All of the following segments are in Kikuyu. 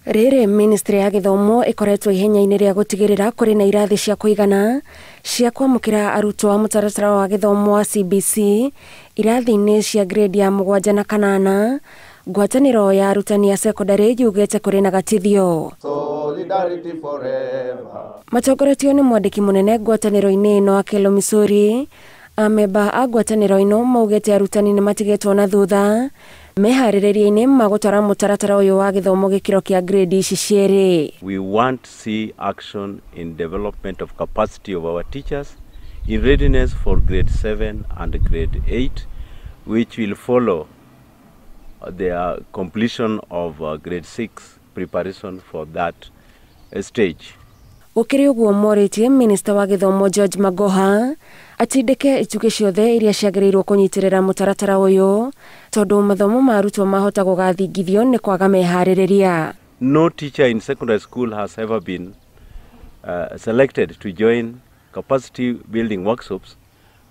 Rĩrĩ ministry ya gĩthomo ĩkoretwo ihenya-inĩ rĩa gũtigĩrĩra kũrĩ na irathi cia kũigana cia kwamũkĩra arutwo a mũtaratara wa gĩthomo wa CBC irathi-inĩ cia grade ya 7 na 8. Ngwatanĩro ya arutani a sekondarĩ yugĩte kũrĩ na gatithio. Solidarity forever. Matongoretio nĩ mwandĩki mũnene ngwatanĩro-inĩ ĩno Akelo Misori, amemba a ngwatanĩro ĩno maugĩte arutani nĩ matigĩtwo na thutha meharĩrĩria-inĩ ma gũtwara mũtaratara ũyũ wa gĩthomo gĩkĩro kĩa grade ici cierĩ. We want to see action in development of capacity of our teachers in readiness for grade 7 and grade 8, which will follow their completion of grade 6 preparation for that stage. Gũkĩrĩ ũguo morĩtie minista wa gĩthomo George Magoha atindĩke itugĩ ciothe iria ciagĩrĩirwo kũnyitĩrĩra mũtaratara ũyũ tondũ mathomo ma arutwo mahota gũgathingithio nĩ kwaga meharĩrĩria. No teacher in secondary school has ever been selected to join capacity building workshops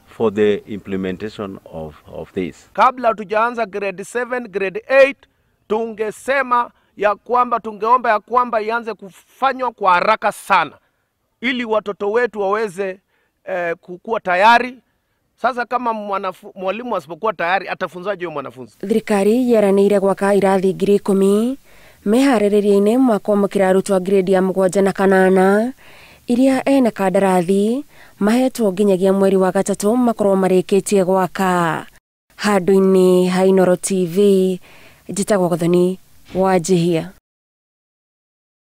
for the implementation of this. Kabla tujaanza grade 7, grade 8, tungesema ya kwamba tungeomba ya kwamba ianze kufanywa kwa haraka sana ili watoto wetu waweze kukua tayari. Sasa kama mwalimu asipokuwa tayari atafunzaje huyo mwanafunzi? Thirikari yeranĩire gwaka irathi 10,000 meharĩrĩria-inĩ ma kwamũkĩra arutwo a grade ya 7 na 8 iria ene kandarathi mahetwo nginyagia mweri wa 3 makorwo marĩkĩtie gwaka. Handũ-inĩ ha Inooro TV, njĩtagwo Gathoni Wanjihia.